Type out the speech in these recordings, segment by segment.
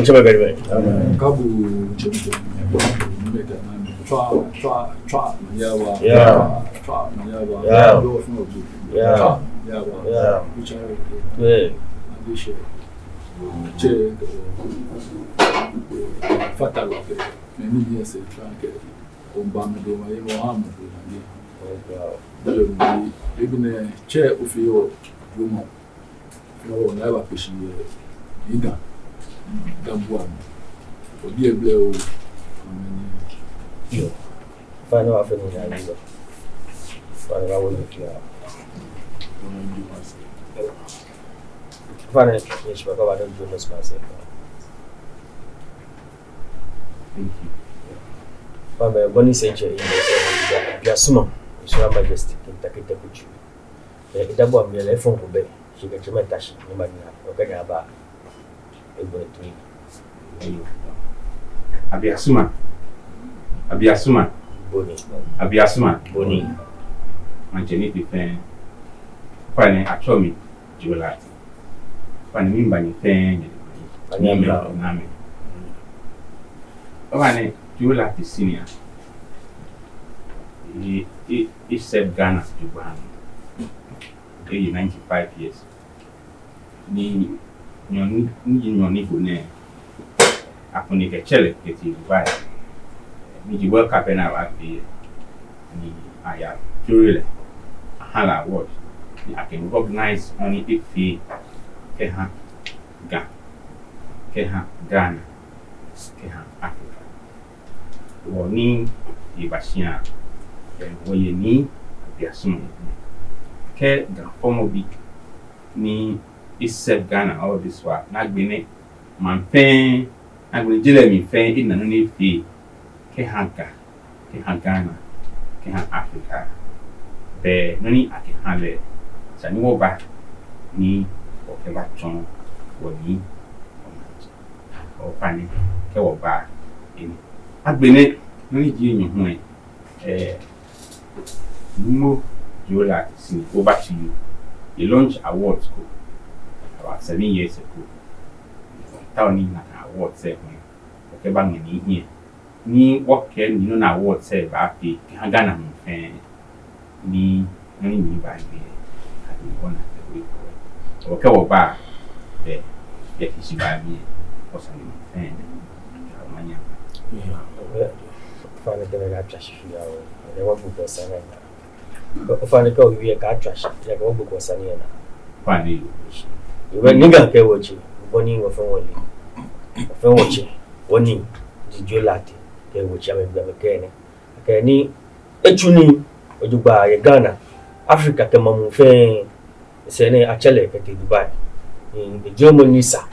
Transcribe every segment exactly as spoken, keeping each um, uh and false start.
Tsɛmɛi kɛ nyɛmɛi. Kabu tsɛmɛi kɛ nyɛmɛi. Tswa, tswa, tswa, manye aba. Yeah. Tswa, manye aba. Yeah. Yoo fun obi. Yeah. Tswa, manye aba. Yeah. Kutsɛ. Yeah. Adishe. Tsɛ, fata lɔ kɛ. Mɛni yɛ sɛɛ tswa kɛ. Omba mɛi doma yɛ mɔ ha mɛi doma yɛ. Ebi nɛɛ tsɛ ofi yɔ doma. Yɔ na eba kpeshi yɛ Ga. Ga bua mi. Obi eble o. Yoo. Ofainɛ, ofainɛ, ofainɛ. Ofainɛ, yes, but I don't do this myself. Thank you. Ofainɛ, bɔ ni sɛɛ tsɛ, Abiasuma, His Royal Majesty King Tackie Teiko Tsuru. Ɛ, edabɔ amɛ lɛ efɔŋ ko bɛ, shi kɛ tsɛmɛi ta shi, ni manyɛ, okɛ nyɛ aba, egbɛ tui. Abiasuma, Abiasuma, bɔ ni, Abiasuma, bɔ ni. Maŋtsɛ ni fɛɛ, ofainɛ atsɛɔ mi Joe Lartey. Ofainɛ miiŋa nyɛ fɛɛ, nyɛ ni manyɛ, manyɛ. Ofainɛ Joe Lartey Senior. He, he, he served Ghana jogbaŋŋ. Eye ninety-five years. Ni nyɔɔŋ, ni nyɔɔŋ ni ho nɛɛ, akɛ ni akɛtsɛ lɛ kɛtee Dubai. Ni ji World Cup ni abaafee lɛ, ni ayajɔɔ lɛ, aha lɛ award, ni akɛ recognize nɔ ni efee kɛha Ga, kɛha Ghana, kɛha Africa. Wɔ ni eba shia, eh, wɔyɛ Nii Abiasuma. Kɛ Ga fɔmɔbi ni e-serve Ghana all this while. Ni agbɛnɛ maŋ fɛɛ, ni agbɛnɛ je lɛ mli fɛɛ, ena nɔ ni efee kɛha Ga, kɛha Ghana, kɛha Africa. Bɛ nɔ ni akɛha lɛ, esa ni wɔba ni wɔkɛbatsɔɔ wɔ Nii, wɔ Maŋtsɛ. Ofainɛ, kɛ wɔba, eh, agbɛnɛ, nɔ ni ji enyɔ hu lɛ, eh, Nuumo Joe Lartey, since over to you. E-launch awards ko about seven years ago. Etao ni nakai awards lɛ hu, okɛba ŋmɛnɛ hiɛ. Ni wɔkɛɛ ni nɔ ni awards lɛ baafee kɛha Ghana muu fɛɛ. Ni, ni, ni baawie, adi wɔna kɛ wɔ. Okɛ wɔba, bɛ, bɛ kisi baawie, wɔsane muu fɛɛ, kɛ omanye. Ofainɛ kɛ mɛi kɛ atswa shi fɛɛ o, kɛ wɔgbe ko sane naa. Ofainɛ kɛ owie kɛ atswa shi, kɛ wɔgbe ko sane naa. Ofainɛ. Yoo, bɛ Nii Ga kɛ wɔtsɛ, bɔ ni wɔfɛɛ wɔle. Wɔfɛɛ wɔtsɛ, wɔ Nii, Joe Lartey, kɛ wɔtsɛ amɛ, amɛkɛɛ nɛ. Akɛ ni etsu nii jogbaŋŋ yɛ Ghana, Africa kɛ maŋ muu fɛɛ, sɛɛ nɛɛ atsɛ lɛ kɛtee Dubai. Ni ejɔɔmɔ ni sa,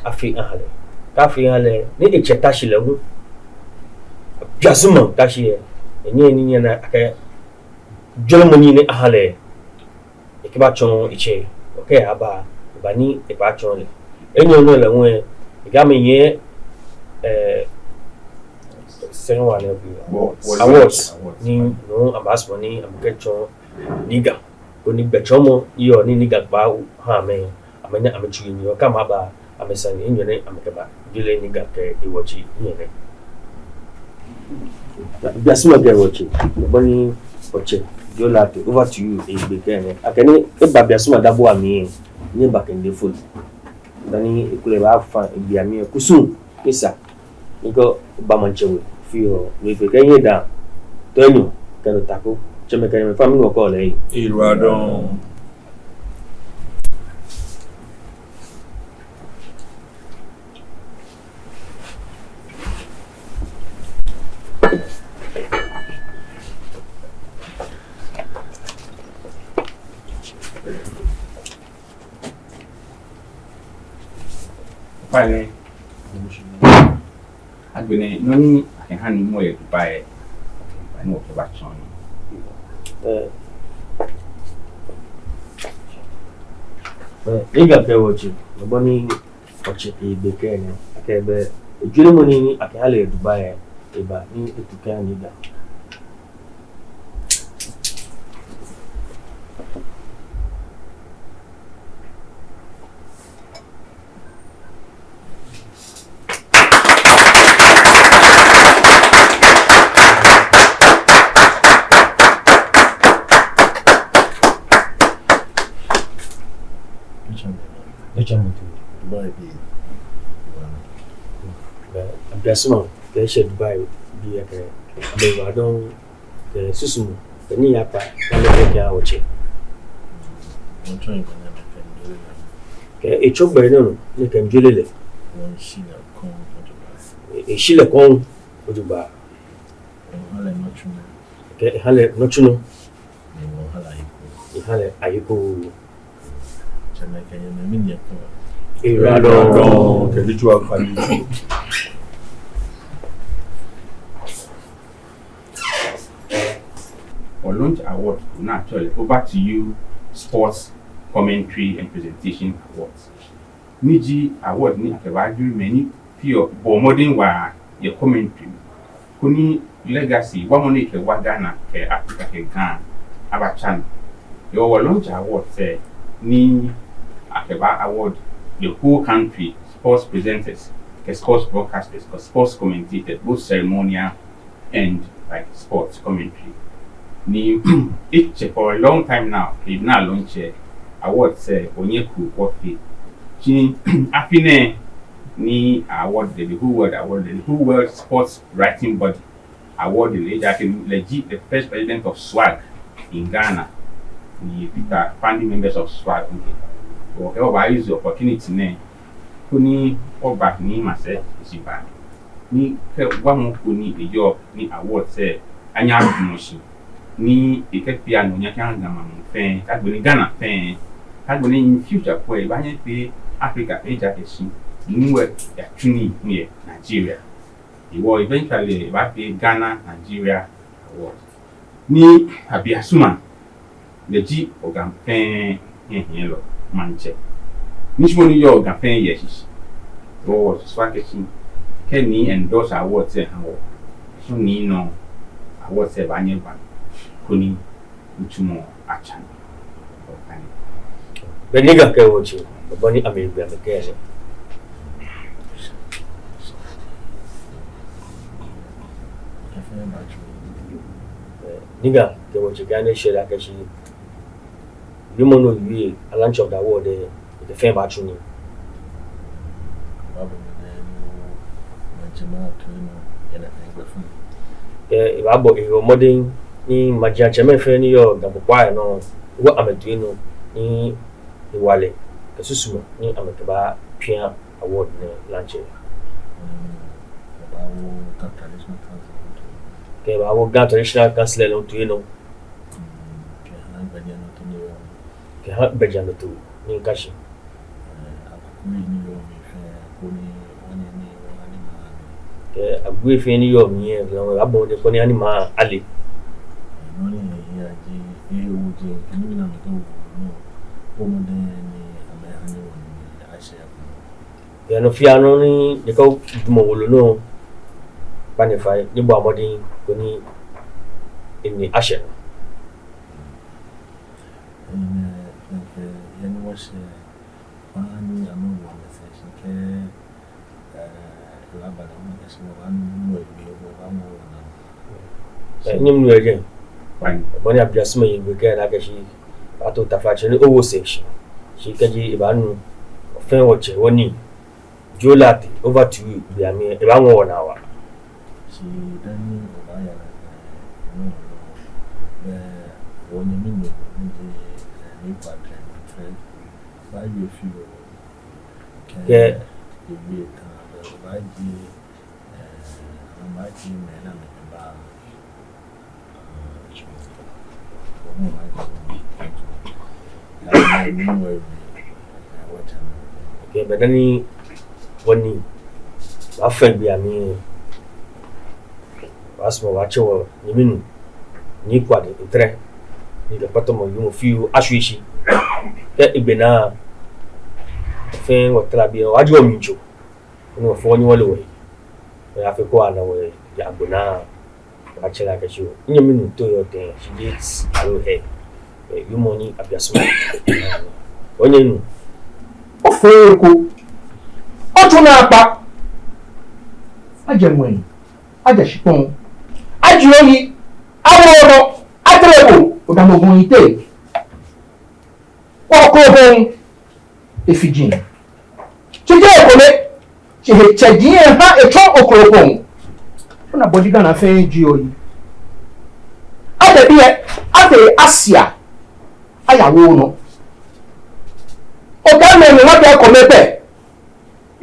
afee aha lɛ. Kɛ afee aha lɛ, ni etsɛ ta shi lɛ hu, Abiasuma ta shi lɛ, enyɛ ni nyɛna akɛ jɔɔmɔ ni ni aha lɛ. Ekɛbatsɔɔ etsɛ, okɛ aba, eba ni ebatsɔɔ lɛ. Enyɔ nɔ lɛ hu, ekɛ amɛ yɛ, eh, sɛɛ nɛɛ wa nɛɛ bi. Awards. Awards. Ni no amɛbaasumɔ ni amɛkɛtsɔɔ Nii Ga. Koni gbɛtsɔɔmɔ yɔɔ ni Nii Ga baaha amɛ, amɛnyɛ amɛtsu nii, okɛ amɛ aba. Amɛsane enyɔ nɛ amɛkɛba. Jule ni Ga kɛ ewɔtsi enyɔ nɛ. Biasuma kɛ ewɔtsi. Bɔ ni wɔtsɛ Joe Lartey, over to you. Egbe kɛ nɛ. Akɛni eba Biasuma dabua mli, ni eba kɛ nɛ fo. Dani ekolɛ ebaafa egbe amli kusum, esa. Ni kɛ oba maŋtsɛ we, fio, we fe kɛ nyɛ da. To enyɔ, kɛ no tako. Tsɛmɛi kɛ nyɛmɛi, ofainɛ mɛni wɔkɛɔ lɛ? Iradon. Ofainɛ. Agbɛnɛ, nɔ ni akɛha Nuumo yɛ Dubai, bɔ ni wɔkɛbatsɔɔ nii. Eh. Eh, Nii Ga kɛ ewɔtsi, bɔ ni wɔtsɛ egbe kɛ nɛ, akɛ bɛ, ejɔɔmɔ ni akɛha lɛ yɛ Dubai, eba ni etu kɛha Nii Ga. Etsɛ mɔ too. Dubai bii. Bɛ, abiasuma, kɛ eshɛ Dubai bii akɛ, amɛba dɔŋŋ, kɛ susumɔ, kɛ nii yakpa, kɛ amɛkɛ kɛ awo tsɛ. Wɔtsɔ yi kɛ amɛkɛ jɔɔ lɛ. Kɛ etsɔ gbɛ nɔ, ni kɛ jɔɔ lɛ. Wɔshi lɛ kɔŋ ojogbaŋŋ. E, eshi lɛ kɔŋ ojogbaŋŋ. Wɔha lɛ nɔ tsunɔ. Kɛ eha lɛ nɔ tsunɔ. Ni wɔha lɛ ayekoo. Eha lɛ ayekoo. Tsɛmɛi kɛ nyɛmɛi, mɛni nyɛkɛɔ? Eradɔŋŋ. Kɛ di tsu akpa ni. Wɔ launch award ko ni atsɛɔ lɛ Over to You Sports Commentary and Presentation Awards. Ni ji award ni akɛbaajɔɔ mɛi ni feɔ, bɔɔ mɔdɛŋ waa yɛ commentary mli, koni legacy, waamɔ ni akɛwa Ghana kɛ Africa kɛ Ga abaatsa nɔ. Hewɔ wɔ launch award lɛ ni akɛba award the whole country sports presenters kɛ sports broadcasters kɛ sports commentators, both ceremonial and, like, sports commentary. Ni etsɛ for a long time now, kɛ be ni a launch award lɛ, wɔnyɛ kuu wɔfee. Shi afi nɛɛ ni award lɛ, the whole world award lɛ, the whole world sports writing body award lɛ, ejaakɛ lɛ ji the first president of SWAG in Ghana. Ni Peter, founding members of SWAG, okay. Wɔkɛɛ wɔbaa use opportunity nɛɛ koni wɔba ni masɛɛ eshi ba ni kɛ waamɔ ko ni eyɔɔ ni award lɛ anyɛ adamɔ shi, ni ekɛfee anunyam kɛha Ga maŋ fɛɛ, kɛ agbɛnɛ Ghana fɛɛ, kɛ agbɛnɛ in future po ebaanyɛ efee Africa fɛɛ, ejaakɛ shi ni wɔ yatsu nii yɛ Nigeria. Hewɔ eventually ebaafee Ghana Nigeria Award. Ni abiasuma, lɛ ji wɔ Ga fɛɛ hiɛnyiɛlɔ, maŋtsɛ. Nitsumɔ ni yɔɔ Ga fɛɛ yɛ eshishi. Hewɔ wɔsusu akɛ shi kɛ ni endorse award lɛ eha wɔ, shi ni nɔ award lɛ baanyɛ aba koni nitsumɔ atsa nɔ. Bɛ Nii Ga kɛ wɔtsɛ, bɔ ni amɛgbe amɛkɛɛ lɛ. Nii Ga kɛ wɔtsɛ, kɛ ani shɛ la kɛ shi. Wiemɔ ni owie, a launch of the award lɛ, ekɛ fɛɛ baatsu nii. Kɛ ebaabɔ ehe mɔdɛŋ ni majiatsɛmɛi fɛɛ ni yɔɔ Ga kpokpaa lɛ nɔ, ewo amɛtoi nɔ ni hewalɛ kɛ susumɔ ni amɛkɛbaa pia award nɛɛ launch lɛ. Kɛ ebaawo Ga Traditional Council lɛ nɔ toi nɔ. Kɛha gbɛjianɔtoo ni ka shi. Kɛ agui fɛɛ ni yɔɔ mli lɛ, lɛ abɔ mɔdɛŋ koni ani maŋ ale. Kɛ nɔ fɛɛ nɔ ni ekɛ dumɔ wolo nɔ, kpaa nyɛ fai ni bɔa mɔdɛŋ koni enine ashɛ nɔ. Ee, nyɛmi nu yɛ jɛi. Bɔ ni abiasuma yɛ gbɛ kɛ na kɛ shi, ato taflatsɛ ni owo sɛɛ shi. Shi kɛji ebaanu, fɛɛ wɔtsɛ, wɔnii, Joe Lartey, over to you, gbɛ amli, ebaaŋɔɔ wɔnaa waa. Shi dani obaaya lɛ, ee, no, no, ee, wɔnyɛmi nu, ni ji, ee, Nii Kwade Ntreh, baawie fioo. Kɛ ewie ta, ee, obaajie, ee, obaajie mɛi ni amɛkɛba. Kɛ bɛ dani wɔnii baafee gbɛ amli, wɔsumɔɔ wɔtsɛ wɔnyɛmi nu, Nii Kwade Ntreh, ni kɛ kpɔtɔmɔ yumɔ fioo ashwie shi. Kɛ egbe naa, fɛɛ wɔtara biɛ, wɔjie wɔmli tso. Ni wɔfɔɔ ni wɔle wɔyi. Wɔyafee ko ana wɔyi agbo naa. Wɔtsɛ lɛ kɛ shi oo. Nyɛmi nu to yɔ tɛŋŋ, shi je alo hɛ. Ee, yumɔ ni abiasuma. Onyɛmi nu. Ofee ko. Otsu naakpa. Ajɛ ŋwɛi. Ajɛ shikpɔŋ. Ajɛ oyi. Awo nɔ. Atere ko. Odamɔ gɔŋ yiteŋ. Okɔ gɔŋ. Efiji. Tɛ ekome, tsɛ he tsɛ ji eha etsɔ okropɔŋ. Ona bɔ ni Ghana fɛɛ jieɔ yi. Adɛ biɛ, afee asia, ayawo nɔ. Okɛ mɛi ni wɔtɛ ekome pɛ.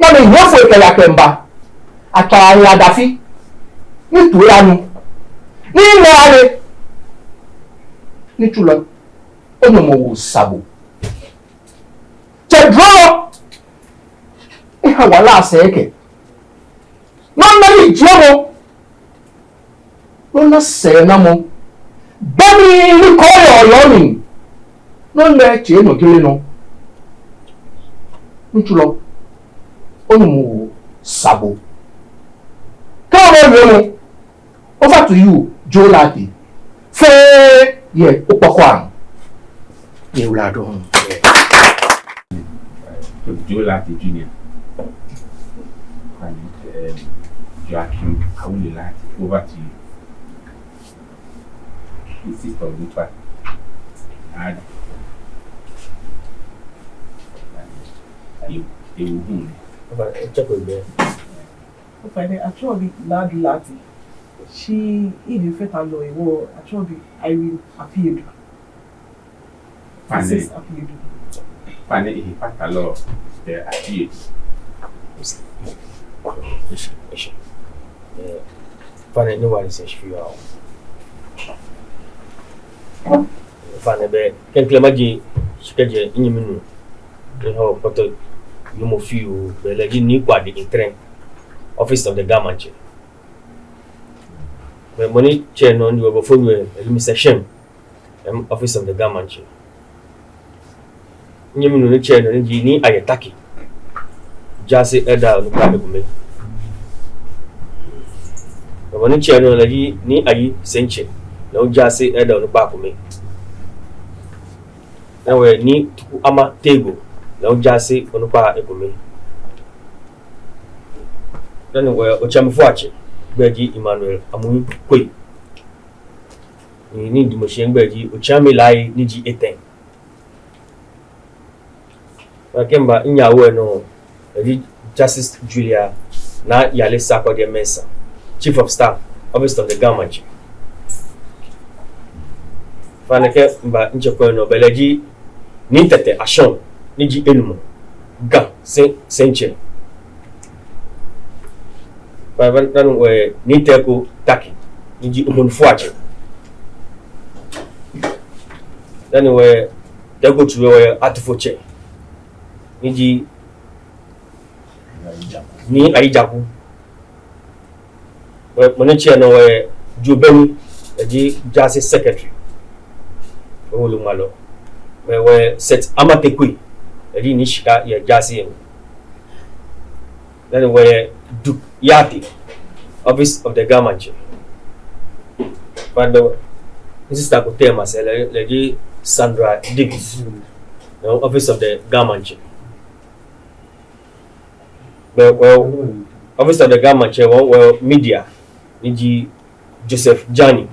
Namɛi hiafoi kɛ yakpɛŋba, atswa ya dafi, ni tu ya nu, ni na ale, ni tsulɔ, onyɔmɔwoo sa bo. Tsɛ dromɔ, eha wala sɛɛ kɛ. Nɔ nɛɛ ni jiemɔ, nɔ nɛɛ sɛɛnamɔ. Be mli ni kɔɔyɔɔ yɔɔ mli. Nɔ nɛɛ tsɛ nɔ jele nɔ. Ŋutsu lɛ, onyɔmɔwoo sa bo. Kɛ wɔbaawie nɔ, over to you, Joe Lartey. Fɛɛ yɛ okpɔkɔ anɔ. Nyɛwula dɔŋŋ. Joe Lartey Junior. And, um, Joachim Awule Lartey, over to you. The sister of Nipa. And you, you who? Ofainɛ, atsɛɔ mi Ladu Lartey. Shi mihe fɛtalɔ lɛ, atsɛɔ mi Irene Apiedu. Ofainɛ, Missus Apiedu. Ofainɛ, ehe fɛtalɔ lɛ, Apiedu. Eshe, eshe. Eh, ofainɛ, ni wa ni se shi fi ya o. Ofainɛ, be klɛŋklɛŋ maji shi kɛjɛ minyɛmi nuu. Ni ha okpɔtɔ yoomo fioo, be lɛ ji Nii Kwade Ntreh, Office of the Ga Mantse. Be mɔ ni tsɛ nɔ ni ji wɔbɔfo nuu lɛ, Mister Shem, em, Office of the Ga Mantse. Minyɛmi nuu ni tsɛ nɔ ni ji Nii Aye Taki, jaase elder onukpa ekome. Be mɔ ni tsɛ nɔ lɛ ji Nii Ayi Sɛntsɛ, lɛ hu jaase elder onukpa ekome. Ni wɔyɛ Nii Tuku Ama Tego, lɛ hu jaase onukpa ekome. Dani wɔyɛ Otsiamifo Atsɛ, egbɛi ji Emmanuel Amunyi Kwei. Ni, ni damɔ shi egbɛi ji Otsiami Laryea ni ji etɛ. Kɛ mba minyɛmi awo lɛ nɔ, eji Justice Julia Naa Yaley Sarkodie Mensah, Chief of Staff, Office of the Ga Mantse. Ofainɛ kɛ mba mitsɛkwɛ nɔ, be lɛ ji Nii Tetteh Ashong, ni ji enumɔ, Ga Sɛn-, Sɛntsɛ. Ofainɛ, ofainɛ, eh, Nii Teko Taki, ni ji Omonufo Atsɛ. Dani wɔyɛ Tɛɛko Tsuru, wɔyɛ Atufotsɛ, ni ji Nii Ayi Dzaku. Wɔyɛ, mɔ ni tsɛ nɔ, wɔyɛ Joe Bemi, eji jaase secretary, owoloŋmalɔ. Wɔyɛ, wɔyɛ Seth Amartey Quaye, eji Nii Shika yɛ jaase lɛ mli. Dani wɔyɛ Duke Yartey, Office of the Ga Mantse. Ofainɛ, mi sister ko tee masɛi lɛ, lɛ ji Sandra Davis, no, Office of the Ga Mantse. Be, well, Office of the Ga Mantse, well, well, media, ni ji Joseph Jani.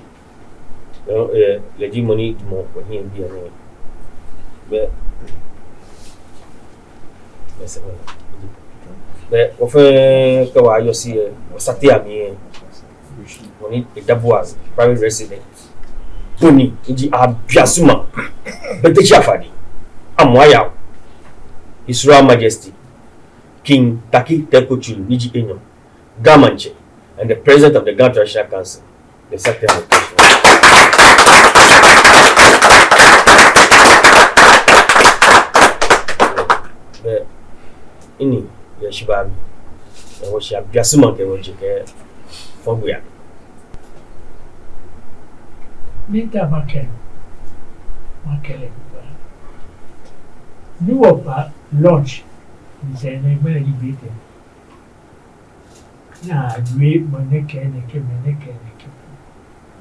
Lɛ, eh, lɛ ji mɔ ni damɔ wɔhiɛ biɛ nɛɛ. Be, be, wɔfɛɛ kɛ wɔyɔse lɛ, wɔsate amɛ lɛ, mɔ ni edabua private resident, Tony, ni ji Abiasuma Bettechi Afadi, Amuaya, His Royal Majesty King Tackie Teiko Tsuru, ni ji enyɔ, Ga Mantse, and the President of the Ga Traditional Council, the Secretary. Be, ini, yɛ shi ba mi. Yɛ wɔshi Abiasuma kɛ wɔje kɛ fɔgbe ya. Miitao makɛɛ, makɛɛ lɛ, ni wɔba launch, ni sɛɛ nɛɛ mɛɛ ji bete. Ni awie mɔ nɛkɛ nɛkɛ, mɔ nɛkɛ nɛkɛ.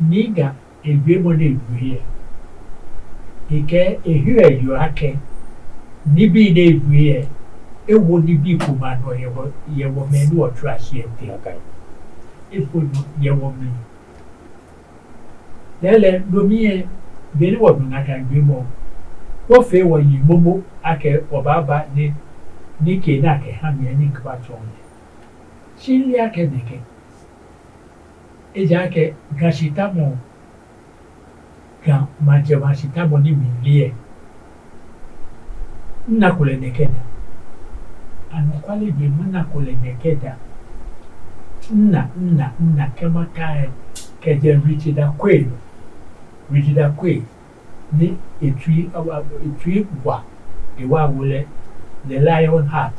Ni Ga ewie mɔ ni ewie lɛ. Ekɛɛ ehiɛ yɔɔ akɛ nibii ni ewie lɛ, ewo nibii komɛi anɔ yɛ wɔ, yɛ wɔmɛi ni wɔtsu ashi lɛ teŋ. Ewo nɔ yɛ wɔmli. Lɛɛlɛŋ, no mli lɛ, be ni wɔnu nakai wiemɔ, wɔfee wɔyi momo akɛ wɔbaaba ni Nɛkɛ ni akɛha mi lɛ ni mikɛbatsɔɔ nyɛ. Shi mile akɛ nɛkɛ. Ejaakɛ Ga shitamɔ, Ga maŋtsɛmɛi ashitamɔ ni mile lɛ, minako lɛ nɛkɛ da. Anɔkwale be, minako lɛ nɛkɛ da. Mina, mina, mina kɛ makai, kɛjɛ Richard Akwei. Richard Akwei ni etsui, a, a, etsui wa, ewa wo lɛ The Lion Heart.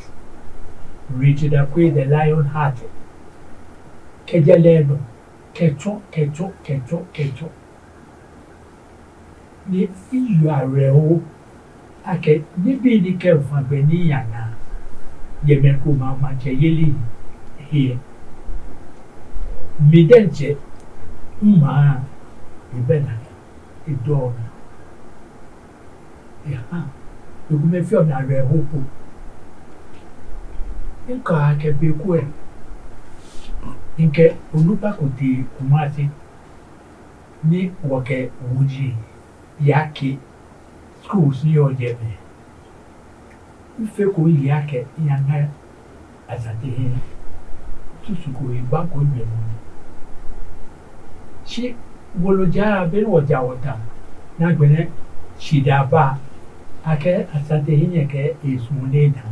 Richard Akwei, The Lion Heart. Kɛjɛ lɛ nɔ kɛtsɔ, kɛtsɔ, kɛtsɔ, kɛtsɔ. Ni miyeɔ awerɛho akɛ nibii ni kɛ mifa gbɛ ni miyana yɛ mɛi komɛi amaŋtsɛyeli he lɛ, mi diɛŋtsɛ mimaŋ ebɛ naa, edɔɔ naa. Eha, ekomɛi feɔ mi awerɛho po. Mikai akɛ be ko lɛ, mikɛ onukpa ko tee Kumasi ni wɔkɛ woji yake schools ni yɔɔ jɛmɛ. Mifeko miye akɛ miyaŋa Asante hiɛ. Misusuko he, mibaako migbɛmɔ. Shi wolo ja, be ni wɔja wɔta, ni agbɛnɛ shidaa ba akɛ Asante hiɛ kɛ esumɔɔ ni ena.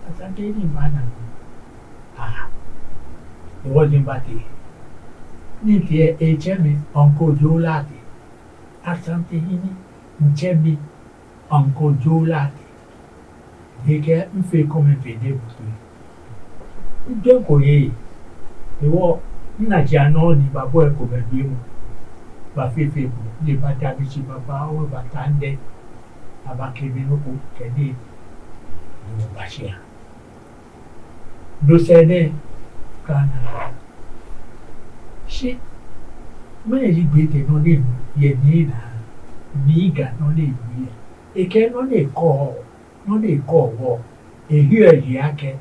Asante hiɛ ni mibana. Ah, ewɔ ni mibate. Ni tee lɛ etsɛ mi Uncle Joe Lartey. Asante hiɛ ni mitsɛ mi Uncle Joe Lartey. Ni kɛ mifee kɔmɛ fe de butu. Migbɛko yɛ. Ewɔ, mina ji anɔ ni babɔ ekomɛi jwɛŋmɔ. Bafee fɛɛ ko, ni bada mi shi babaoo, bata midɛŋ. Abakɛɛ mi nɔ ko kɛ nii ni wɔbashia. No sɛɛ nɛɛ, Ghana. Shi, mɛni ji gbɛ tɛ nɔ ni yɛ nii naa, mi Ga nɔ ni yɛ. Ekɛ nɔ ni kɔ, nɔ ni kɔ wɔ, ehiɛ eyi akɛ,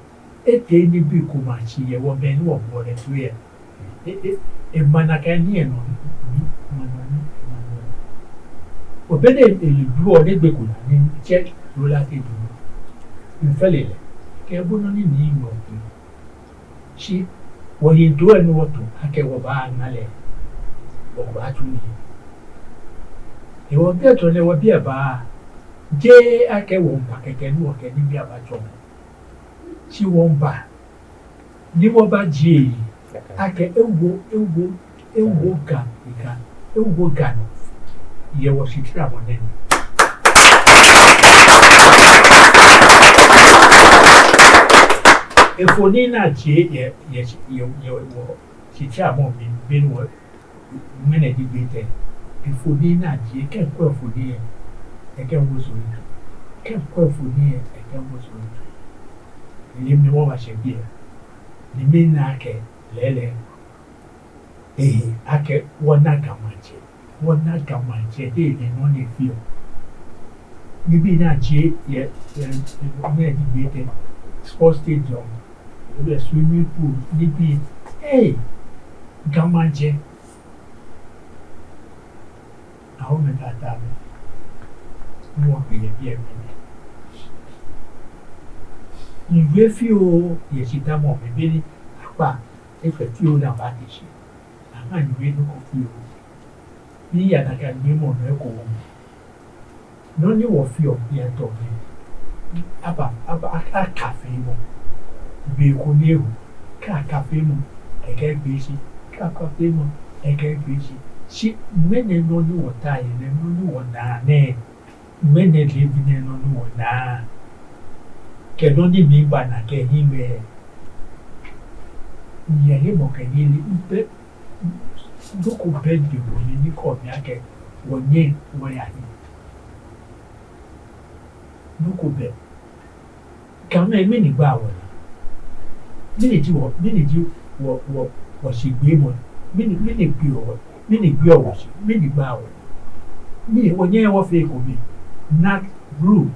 etee nibii komɛi ashi yɛ wɔmli ni wɔbɔle toi lɛ. E, e, ema nakai nii lɛ nɔ, ni, ema nɔ ni, ema nɔ ni. Obɛ ni ele duɔ ni gbɛ ko naa ni tsɛ loo la te du. Mifee lɛ lɛ, kɛ bo nɔ ni ni nɔ. Shi, wɔyiŋtoo lɛ ni wɔto, akɛ wɔbaaŋa lɛ, wɔbaatsu nii. Ewɔ biɛ tɔ nɛ wɔ biɛ ba, jeee akɛ wɔmiiba kɛkɛ ni wɔkɛ nibii abaatsɔ. Shi wɔmiiba, ni wɔbaajie, akɛ ewo, ewo, ewo Ga, Ga, ewo Ga nɔ, yɛ wɔshitramɔ nɛɛ. Efoni ni ajie yɛ, yɛ, yɛ, yɛ wɔshitramɔ mli, be ni wɔ, ŋmɛnɛ ji gbɛ tɛ. Efoni ni ajie, kɛ mikwɛ efoni lɛ, ekɛ miwo sɔŋŋ. Kɛ mikwɛ efoni lɛ, ekɛ miwo sɔŋŋ. Ni mli wɔbashɛ biɛ. Ni mina akɛ lɛɛlɛŋ, ehe, akɛ wɔna Ga maŋtsɛ, wɔna Ga maŋtsɛ, de ni nɔ ni efeɔ. Nibii ni ajie yɛ, yɛ, yɛ, ŋmɛnɛ ji gbɛ tɛ, sports stadium, ebɛ swimming pool, nibii, hey, Ga maŋtsɛ. Awo mɛi kɛ ataa mɛi. Ni wɔkpe yɛ biɛ mli. Miwie fioo yɛ shitamɔ mli be ni akpa efee fioo ni abate shi. Aha miwie nɔ ko fioo. Miya nakai miimɔ nɔ ko. Nɔ ni wɔfeɔ yɛ tɔ mli. Aba, aba, a, akafee mɔ. Be ko ni eho. Kɛ akafee mɔ, ekɛ gbɛ shi. Kɛ akafee mɔ, ekɛ gbɛ shi. Shi ŋmɛnɛ nɔ ni wɔta yɛ nɛɛ, nɔ ni wɔna nɛɛ. Ŋmɛnɛ leebi nɛɛ nɔ ni wɔna. Kɛ nɔ ni miba naa kɛ hiɛ mɛi. Nyɛhemɔkɛyeli mpɛ. Nɔ ko bɛ ni wɔnyɛ ni kɔ mi akɛ wɔnyɛ wɔya hiɛ. Nɔ ko bɛ. Gamɛi, mɛni gbaa wɔnaa? Mɛni ji wɔ, mɛni ji wɔ, wɔ, wɔshigbeemɔ? Mɛni, mɛni gbeɔ wɔ, mɛni gbeɔ wɔshi? Mɛni gbaa wɔnaa? Mɛni wɔnyɛɛɛ wɔfee ekome? Naa blue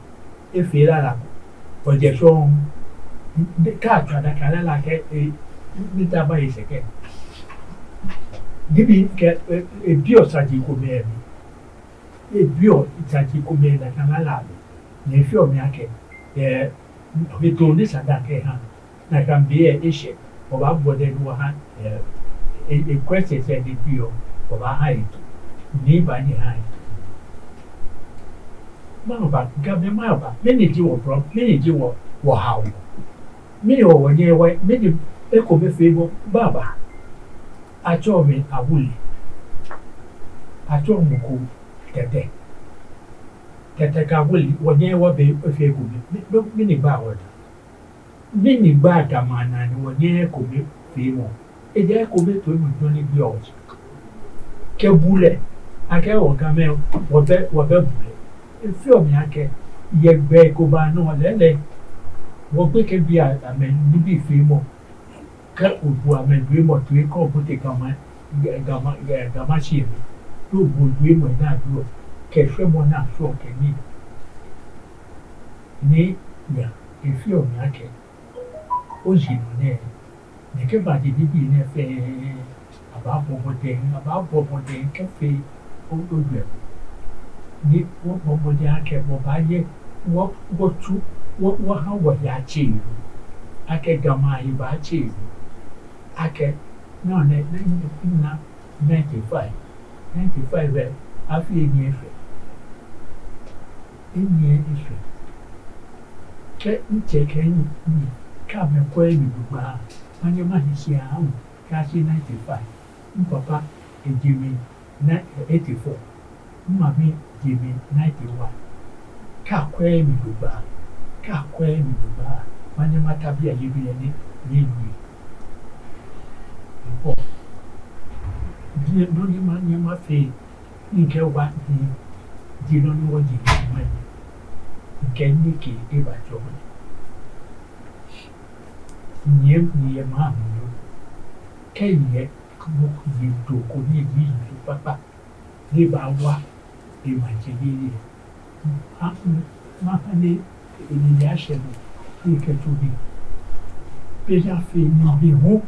efee lala ko. Ojɛ shɔŋŋ. Kɛ atswa adaka lala kɛ, e, ni ta ba esɛkɛ. Nibii kɛ, e, ebiɔ saji komɛi mli. Ebiɔ saji komɛi nakai lala mli. Ni efeɔ mi akɛ, eh, hetoo ni esa akɛ aha, nakai be lɛ eshɛ, wɔbaabɔ dɛŋ ni wɔha, eh, e, e questions lɛ ni biɔ, wɔbaaha hetoo. Ni baanyɛ aha hetoo. Mɛɛba, Gamɛi mɛɛba, mɛni ji wɔ problem, mɛni ji wɔ, wɔhaomɔ. Mɛni hewɔ wɔnyɛɛɛ wɔ, mɛni ekomefeemɔ baaba. Atsɛɔ mi Awule. Atsɛɔ mɔ ko Tɛtɛ. Tɛtɛ kɛ Awule, wɔnyɛɛɛ wɔbɛ efee ekome. Mɛ, mɛ, mɛni gbaa wɔnaa? Mɛni gbaa Gamɛi anaa ni wɔnyɛɛɛ ekomefeemɔ? Ejaakɛ ekomefeemɔ ji nɔ ni gbeɔ wɔ. Kɛ bulɛ, akɛ wɔ Gamɛi, wɔbɛ, wɔbɛ bulɛ. Efeɔ mi akɛ, yɛ gbɛ ko baanɔ lɛɛlɛŋ, wɔ gbekɛbii amɛ nibii feemɔ. Kɛ obu amɛ wiemɔ toi kɛ obote Gamɛi, Gamɛi, Gamɛi shi lɛ, ni obu wiemɔ ni abuɔ, kɛ shwɛmɔ ni ashwɛɔ kɛ nii. Ni nyɛ, efeɔ mi akɛ, oji nɔ nɛɛ, nɛkɛ baaji bibii nɛɛ fɛɛ, abaabɔ mɔdɛŋ, abaabɔ mɔdɛŋ kɛfee o, ojwɛŋmɔ. Ni wɔbɔ mɔdɛŋ akɛ wɔbaanyɛ wɔ, wɔtsu, wɔ, wɔha wɔhe atse. Akɛ Gamɛi ahe baatse. Akɛ, nɔ nɛɛ, nɛɛ, nɛɛ, ninety-five. Ninety-five lɛ, afii enyiɛ eshwɛ. Enyiɛ eshwɛ. Kɛ mitsɛ kɛ minyɛ, kɛ amɛkwɛ mi jogbaŋŋ, manyɛ mahi shi aahu kɛyashi ninety-five. Mipapa eji mi ni eighty-four. Mimami ji mi ninety-one. Kɛ akwɛ mi jogbaŋŋ, kɛ akwɛ mi jogbaŋŋ, manyɛ mata biɛ yɛ biɛ ni, ni, ni. Eko. Biɛ nɔ ni manyɛ mafee, ni kɛ wa ni, ji nɔ ni wɔji ni manyɛ. Kɛ ni kɛ eba jɔ. Nyɛ, nyɛ maŋ mli. Kɛ yɛ, mɔ ko yɛ do ko ni eji yiŋtoo kpakpa. Ni baawa, emaŋtsɛ lɛ. Ma, ma, ma, ni, ni ya shɛ mɔ, ni kɛ tsu bi. Be ya fe ni bi hu.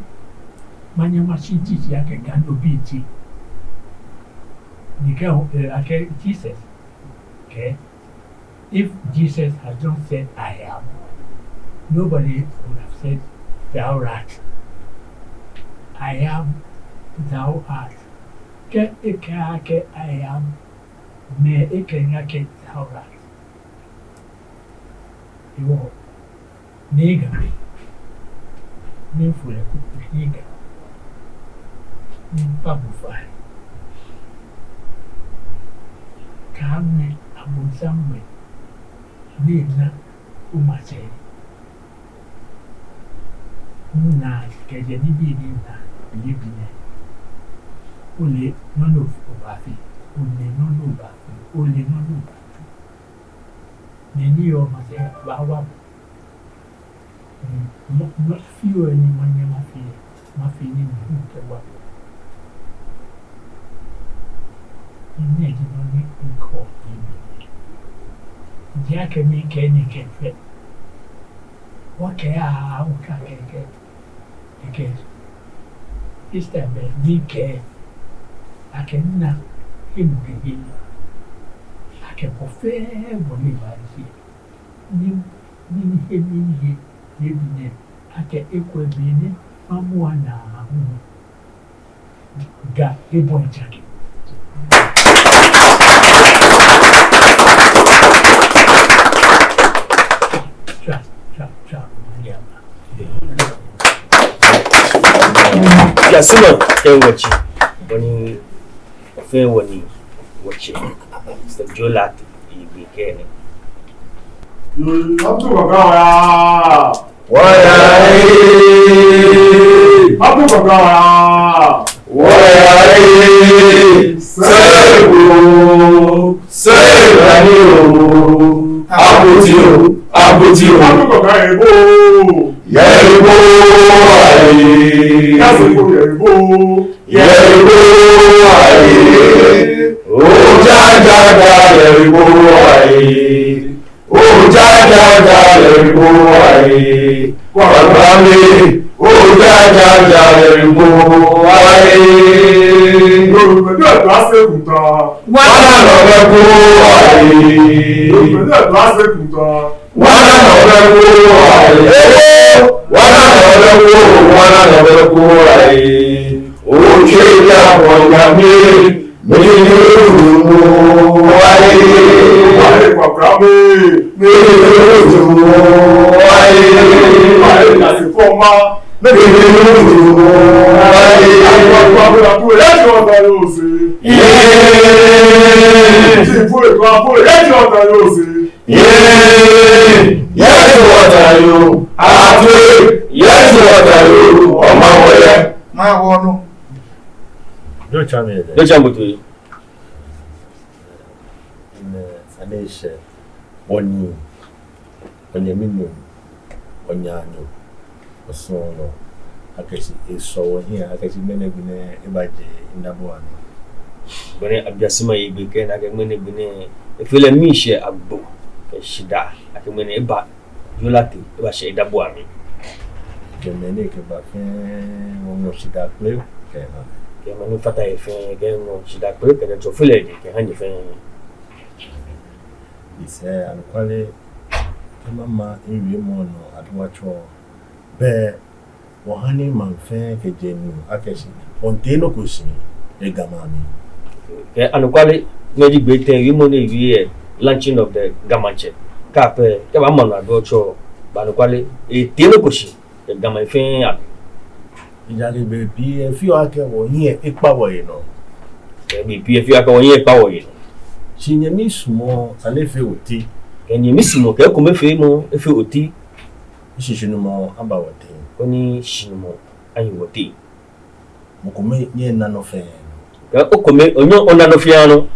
Manyɛ mashi titi akɛ Ga nɔ bi ti. Ni kɛ, eh, akɛ Jesus. Kɛ. If Jesus had not said, "I am," nobody would have said, "Thou art." "I am, thou art." Kɛ ekɛɛ akɛ, "I am," mɛɛ ekɛɛ akɛ, "Thou art." Ewɔ. Ni Ga, ni mifo lɛ kuku ni Ga, ni mipa bo fai. Kaamɛ abonsam mɛ, ni na omaŋtsɛ. Mina kɛjɛ nibii ni mina, nibii nɛɛ. Ole nɔ ni obaafee, ole nɔ ni obaafee, ole nɔ ni obaafee. Mɛni yɔɔ maŋtsɛ baawa bo. Mɔ, mɔ, fioo ni manyɛ mafee, mafee ni mihu kɛwa bo. Ni nɛɛ ji nɔ ni mikɔ yɛ biɛ. Ejaakɛ mikɛɛ ni kɛ fɛɛ. Wɔkɛɛ aa, wɔkɛɛ kɛ, kɛ, kɛ. This time, eh, mikɛɛ. Akɛ mina, emu kɛ kɛ. Akɛ bɔ fɛɛ bɔ ni baashi. Ni, ni, ni he ni he, ni bi nɛɛ, akɛ ekwɛ be ni, mamu ana hu. Ga ebɔ ejake. Tsa, tsa, tsa, manyama. Yasima, kɛ wɔtsi, bɔ ni Wɔfɛɛ wɔnii, wɔtsɛ, Mister Joe Lartey, egbɛi kɛ nɛ. Ato kaka waya. Waya ee. Ato kaka waya. Waya ee. Sebo, sebo ni o. Abuti o, abuti o. Ato kaka ebo. Yɛ ebo ayi. Yɛ ebo. Yɛ ebo ayi, ojajaja yɛ ebo ayi, ojajaja yɛ ebo ayi, kwaba mi, Ojajaja lɛ ko aye. Yorùbá ní ọ̀dọ́ àṣẹ kùtà. Wana lɔbɛ ko aye. Yorùbá ní ọ̀dọ́ àṣẹ kùtà. Wana lɔbɛ ko aye. Wana lɔbɛ ko, wana lɔbɛ ko aye. Otsɛ ya bɔ ya mi. Yoo, tsa mi lɛ. Yoo, tsa mi lɛ. Nɛ, sane eshɛ, wɔnii, wɔnyɛminuu, wɔnaanyo, wɔsuɔlɔ, akɛ shi esɔ wɔhiɛ akɛ shi ŋmɛnɛ gbi nɛɛ ebaje midaabu amli. Bɔ ni abiasima ye gbe kɛ na akɛ ŋmɛnɛ gbi nɛɛ, efee lɛ miishɛɛ agbo kɛ shidaa akɛ ŋmɛnɛ eba Yoo Lartey, ebashɛ midaabu amli. Kɛ mɛi ni kɛba fɛɛ, wɔŋɔ shidaa kpele kɛha. Kɛ mɛi ni fata he fɛɛ, kɛ ŋɔ shidaa kpele kɛjɛ Tsɔfelɔ dɛŋ kɛha nyɛ fɛɛ. Esɛɛ anɔkwale, kɛ mama miwiemɔ nɔ aduwa tsɔ, bɛ wɔha ni maŋ fɛɛ kɛjɛ nu akɛ shi wɔmiitee nɔ ko shi yɛ Ga maŋ mli. Kɛ anɔkwale, ŋmɛnɛ ji gbɛ etɛ, wiemɔ ni ewie yɛ launching of the Ga Maŋtsɛ. Kɛ akwɛ, kɛ mama nɔ aduwa tsɔ, bɛ anɔkwale, etee nɔ ko shi yɛ Ga maŋ fɛɛ amli. Ejaakɛ bei pii lɛ efeɔ akɛ wɔhiɛ ekpa wɔhe nɔ. Kɛ bei pii lɛ efeɔ akɛ wɔhiɛ ekpa wɔhe nɔ. Shi nyɛmi suɔmɔ, sane efee oti. Kɛ nyɛmi suɔmɔ, kɛ ekomefeemɔ efee oti. Shishinumɔ aba wɔteŋ. Koni shishinumɔ ahi wɔteŋ. Mɔ kome nyɛŋ ena nɔ fɛɛ nɔ. Kɛ okome, onyɛŋ ona nɔ fɛɛ nɔ.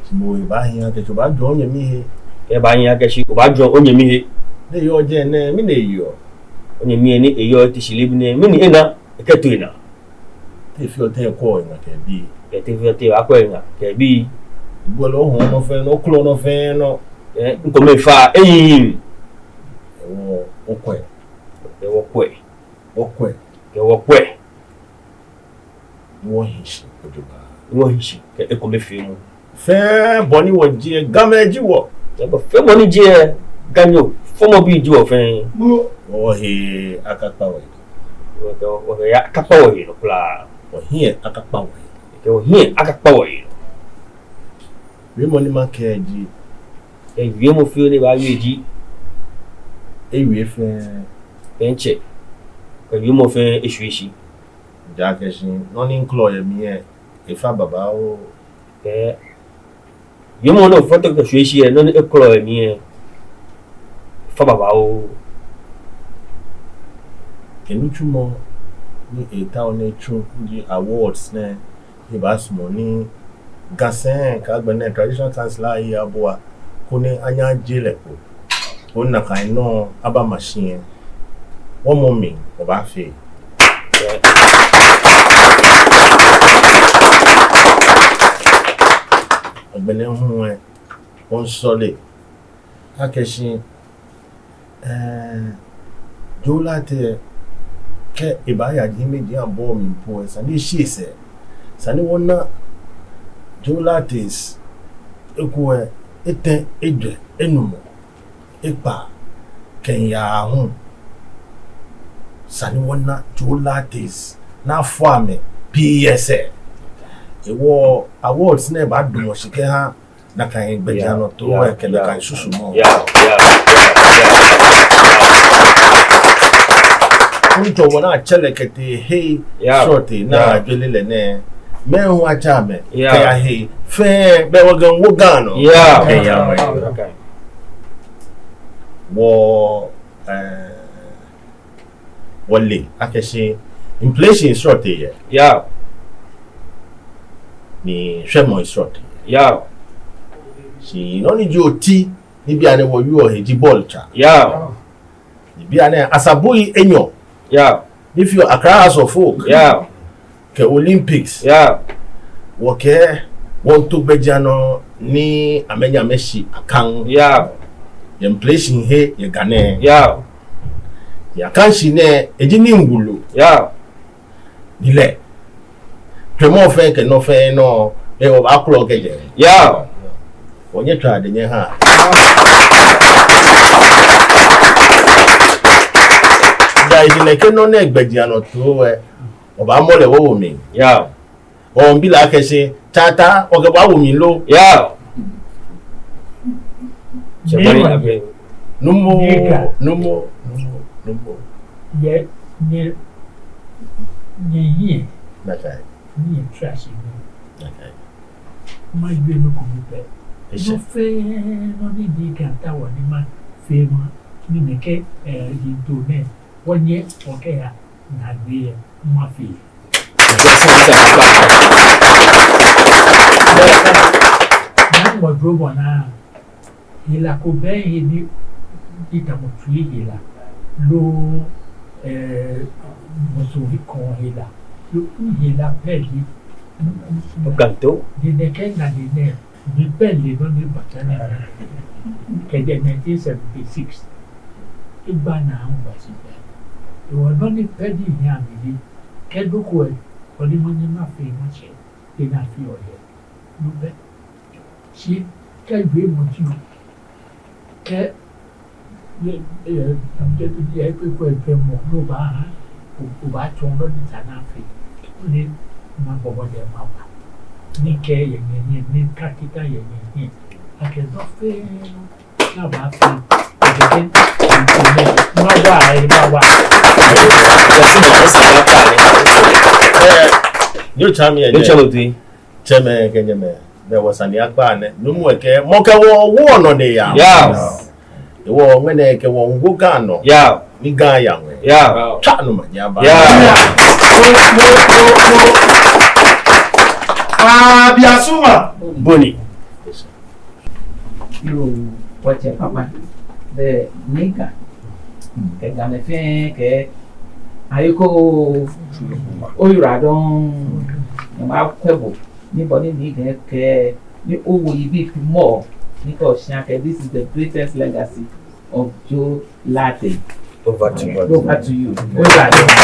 Shi moŋ ebaahi akɛ shi obaajwɛŋ onyɛmi he. Kɛ ebaahi akɛ shi obaajwɛŋ onyɛmi he. Ni eyɔɔ jɛmɛ nɛɛ, mɛni eyeɔ? Onyɛmi ni eyɔɔ, te shi leebi nɛɛ, mɛni ena ekɛto enaa? Te efeɔ tɛŋŋ ekwɛɔ eŋa kɛ ebii? Kɛ te efeɔ tɛŋŋ ekwɛɔ eŋa kɛ ebii? Ebuɔ lɛ ohɔɔ nɔ fɛɛ nɔ, okolɔ nɔ fɛɛ nɔ. Kɛ ekomefeemɔ ehiii. Hewɔ okwɛ. Hewɔ okwɛ. Okwɛ. Hewɔ okwɛ. Ni wɔhi shi ojogbaŋŋ. Ni wɔhi shi kɛ ekomefeemɔ. Fɛɛ bɔ ni wɔjie, Gamɛi ji wɔ. Fɛɛ bɔ, fɛɛ bɔ ni ji, Ganyo fɔmɔbii ji wɔ fɛɛ. Wɔhe akakpa wɔhe. Wɔhe, wɔhe akakpa wɔhe nɔ kwraa. Wɔhiɛ akakpa wɔhe. Kɛ wɔhiɛ akakpa wɔhe nɔ. Wiemɔ ni makɛɛ ji. Kɛ wiemɔ fioo ni ebaawie ji. Ewie fɛɛ. Kɛ ntsɛ. Kɛ wiemɔ fɛɛ eshwie shi. Ejaakɛ shi nɔ ni miikɔlɔ yɛ mli lɛ, efa babaoo. Kɛ wiemɔ nɔ fɔtɔ kɛshwie shi lɛ, nɔ ni ekɔlɔ yɛ mli lɛ, efa babaoo. Kɛ nitsumɔ ni etaoɔ ni etsu ji awards nɛɛ, ebaasumɔ ni Ga sɛi kɛ agbɛnɛ Traditional Council aye abua, koni anyɛ ajie lɛ kpo. Koni nakai nɔ aba machine. Wɔmɔ mli, wɔbaafee. Agbɛnɛ hu lɛ, wɔmiisɔle akɛ shi, eh, Joo Lartey, kɛ ebaaya hiɛmɛiji abɔɔ mli po lɛ, esa ni eshi esɛɛ. Esa ni wɔna Joo Larteys, ekolɛ etɛ, ejwɛ, enumɔ, ekpaa, kɛmiiya aahu. Esa ni wɔna Joo Larteys ni afɔ amɛ pii yɛ sɛɛ. Hewɔ awards nɛɛ baadamɔ shi kɛha nakai gbɛjianɔtoo lɛ kɛ nakai susumɔ. Ŋtsɔ wɔ naa tsɛ lɛ kɛtee hei srɔtoi ni ajwere lɛ nɛɛ. Mɛi hu atsɛ amɛ kɛya hei fɛɛ, bɛ wɔ Ga, wɔ Ga nɔ. Kɛya wɔ, eh, wɔle akɛ shi inflation srɔtoi yɛ. Ni shwɛmɔ srɔtoi yɛ. Shi nɔ ni ji oti, ni bianɛ wɔyɔɔ he ji bɔɔlutswaa. Ni bianɛ Asaboyi enyɔ. Ni fioo Accra House of Folk. Kɛ Olympics. Wɔkɛɛ wɔmiito gbɛjianɔ ni amɛnyɛ amɛshi akaŋ. Yɛ inflation he yɛ Ga nɛɛ. Yakashi nɛɛ, eji nii wulu. Yao. Ni lɛ, jwɛŋmɔ fɛɛ kɛ nɔ fɛɛ nɔ, e, wɔbaakwɛ kɛjɛ. Yao. Wɔnyɛ tswa de nyɛha. Daa eji nɛkɛ nɔ nɛɛ gbɛjianɔtoo lɛ, wɔbaamɔ lɛ wɔwo mli. Yao. Wɔmiibi lɛ akɛ shi, Tsɛ Ataa, wɔkɛ bo awo mli lo? Yao. Tsɛ Bɔni Abɛ. Numo, numo, numo, numo. Yɛ, nyɛ, nyɛhiɛ. Nakai. Nyɛhiɛ trashi ni. Nakai. Mawie nɔ ko mipɛ. Ese. Nɔ fɛɛ nɔ ni ji Ga ta wɔ ni mafee ma, ni nɛkɛ, eh, yiŋtoo nɛɛ, wɔnyɛ wɔkɛya naagbee lɛ, mafee. Naa ŋmɔ dromɔ naa, hela ko bɛ he ni, ni tamɔ tsui hela, loo, eh, musu hikɔŋ hela, loo hela pɛ ni. Okanto. Ni nɛkɛ nane nɛɛ, mibɛ lɛ nɔ ni bata ni. Kɛjɛ nineteen seventy-six. Egba naa ŋgba shi pɛ. Hewɔ nɔ ni pɛ ni hiaa mi ji, kɛ nɔ ko lɛ, koni manyɛ mafee mashɛ, te ni afeɔ yɛ. No pɛ. Shi kɛ wiemɔ ji o, kɛ, yɛ, yɛ, yɛ, yɛ, kɛ, kɛ, kɛ mɔ, no baaha, o, obaatsɔɔ nɔ ni sa ni afee. Ni mabɔ mɔdɛŋ maba. Ni kɛ yɛ nyɛhiɛ, ni ka kita yɛ nyɛhiɛ. Akɛ nɔ fɛɛ nɔ. Ni abaafee. Akɛ, akɛ, mawa, eh, mawa. Eh, yoo, tsɛ mi, eh, yoo, tsɛ mi tui. Tsɛmɛi kɛ nyɛmɛi, bɛ wɔ sane akpa nɛ. Nuumo kɛɛ, mɔ kɛ wɔ woɔ nɔ ni eyaa. Yao. Hewɔ ŋmɛnɛ kɛ wɔ miiwo Ga nɔ. Yao. Ni Ga aya ŋwɛi. Yao. Tswa ni omanye aba. Yao. Aa, biasuma. Bɔ ni. Yoo, wɔtsɛ papa. Bɛ ni Ga. Kɛ Gamɛi fɛɛ kɛ. Ayekoo. Oyiwaladɔŋŋ. Nyɛmakwɛ bo. Ni bɔ ni Nii Ga kɛɛ, ni owo yibii pii mɔ, ni kɛ oshia kɛɛ, this is the greatest legacy of Joe Lartey. Over to you. Over to you. Over to you.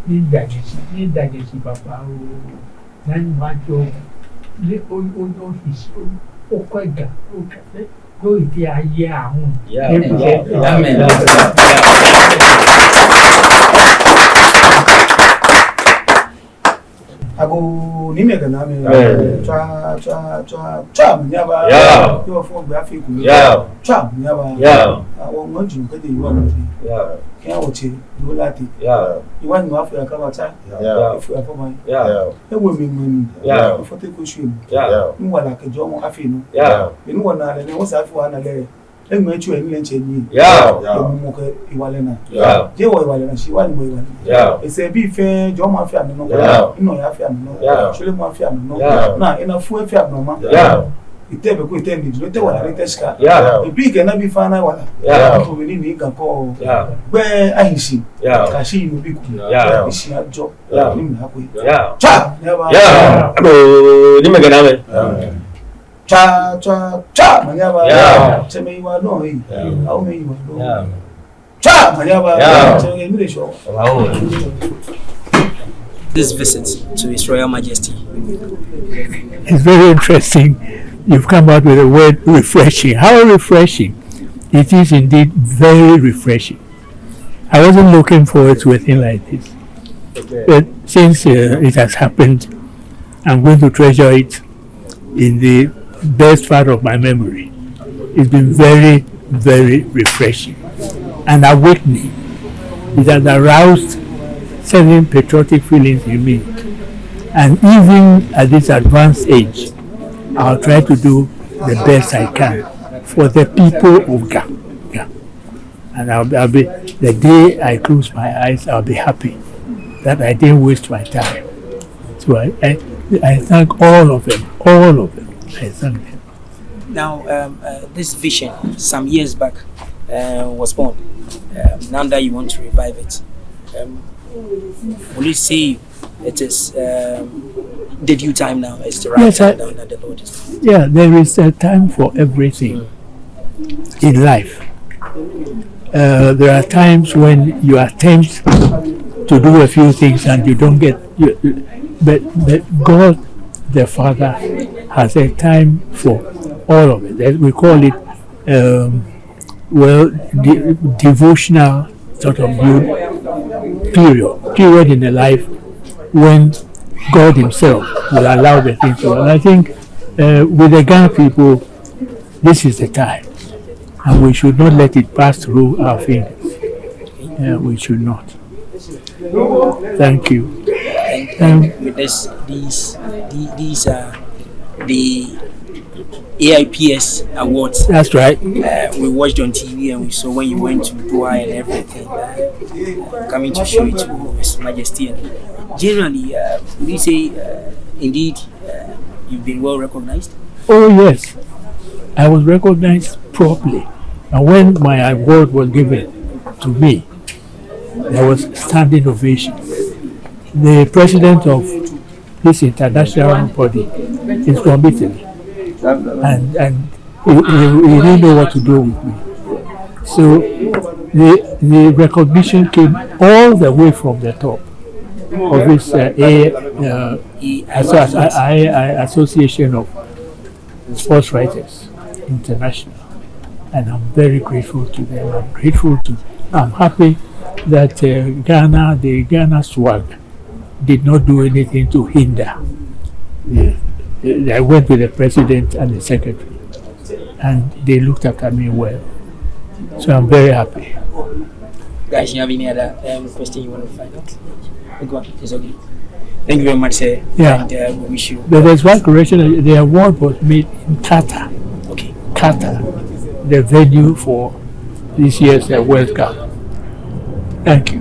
Ni da nyɛ shi, ni da nyɛ shi babaoo. Ni Nyɔŋmɔ ajɔɔ, ni o, o, o, o, okwɛ Ga, okwɛ, ni oyi te aye ahun. Yeah. Amen. Amen. Agoo, Nii mɛi kɛ Naamɛi. Amen. Tswa, tswa, tswa, tswa manye aba. Yeah. Yoo, fɔ gbɛ afee kuu. Yeah. Tswa manye aba. Yeah. Awɔ, ŋmɛnɛ ji kɛjɛ Yehowa nɔ. Yeah. Kɛ wɔtsɛ, Joe Lartey. Yeah. Yehowa Nyɔŋmɔ afo akaba ta. Yeah. Efo afo mai. Yeah. Ewo mli ŋmɛnɛ. Yeah. Efo te ko shi mu. Yeah. Ni wala kɛ jɔɔmɔ afee nɔ. Yeah. Beni wɔna lɛ nɛɛ, wɔsɛɛ afee wɔna lɛ. Eŋmɛɛ tsu lɛ ni lɛ ŋtsɛ ni. Yao. Emumɔ kɛ hewalɛ naa. Yao. Jeee wɔ hewalɛ naa, shi wɔ Nyɔŋmɔ hewalɛ naa. Yao. Esɛɛ bii fɛɛ, jɔɔmɔ afee amɛnɔ. Yao. Nɔyaa afee amɛnɔ. Yao. Shweremɔ afee amɛnɔ. Yao. Naa, ena fu afee amɛnɔ ma. Yao. Etee be ko etee ni, etee wala ni etee shika. Yao. Ebii kɛ nabii fɛɛ ana wala. Yao. Efo be ni Nii Ga kɔ. Yao. Gbɛ ahi shi. Yao. Kɛ shi yi no bi ku. Yao. Eshi ajɔ. Yao. Ni mina ko. Yao. Tswa, ni aba. Yao. Agoo, Nii mɛi kɛ Naamɛi. Amen. Tswa, tswa, tswa, manye aba. Yeah. Tsɛmɛi yiwaladɔŋŋ, eh. Yeah. Awomɛi yiwaladɔŋŋ. Yeah. Tswa, manye aba. Yeah. Tsɛmɛi, mile shɔ. Wow. This visit to His Royal Majesty. It's very interesting. You've come out with the word refreshing. How refreshing? It is indeed very refreshing. I wasn't looking forward to a thing like this. But since, uh, it has happened, I'm going to treasure it in the best part of my memory. It's been very, very refreshing and awakening. It has aroused certain patriotic feelings in me. And even at this advanced age, I'll try to do the best I can for the people of Ga. Ga. And I'll be, I'll be, the day I close my eyes, I'll be happy that I didn't waste my time. So I, I, I thank all of them, all of them. I thank them. Now, um, uh, this vision some years back uh, was born. Um, now that you want to revive it, um, will you say it is um, the due time now? It's the right Yes, time I- now that the Lord is. Yeah, there is a time for everything in life. Uh, there are times when you attempt to do a few things and you don't get. You, you- but, but God, the Father, has a time for all of it. That we call it, um, well, de- devotional sort of you- period, period in the life when God Himself will allow the thing to. And I think uh, with the Ga people, this is the time, and we should not let it pass through our fingers. Uh, we should not. Thank you. And, and with this, these, the- these are the A I P S awards. That's right. Uh, we watched on T V and we saw when you went to Dubai and everything, uh, coming to show it to His Majesty. And generally, uh, would you say uh, indeed uh, you've been well recognized? Oh yes, I was recognized properly, and when my award was given to me, there was standing ovation. The president of this international body is from Italy, and and he, he, he didn't know what to do with me. So the the recognition came all the way from the top of this uh, a, uh, He- as, as, I, I, Association of Sports Writers International, and I'm very grateful to them. I'm grateful to. I'm happy that uh, Ghana, the Ghana swag, did not do anything to hinder. Yeah. I went with the president and the secretary, and they looked after me well. So I'm very happy. Guys, you have any other um, question you want to find out? Go on, it's okay. Thank you very much, sir. Yeah. And uh, we wish you. But there's one correction. The award was made in Qatar. Okay. Qatar, the venue for this year's uh, World Cup. Thank you.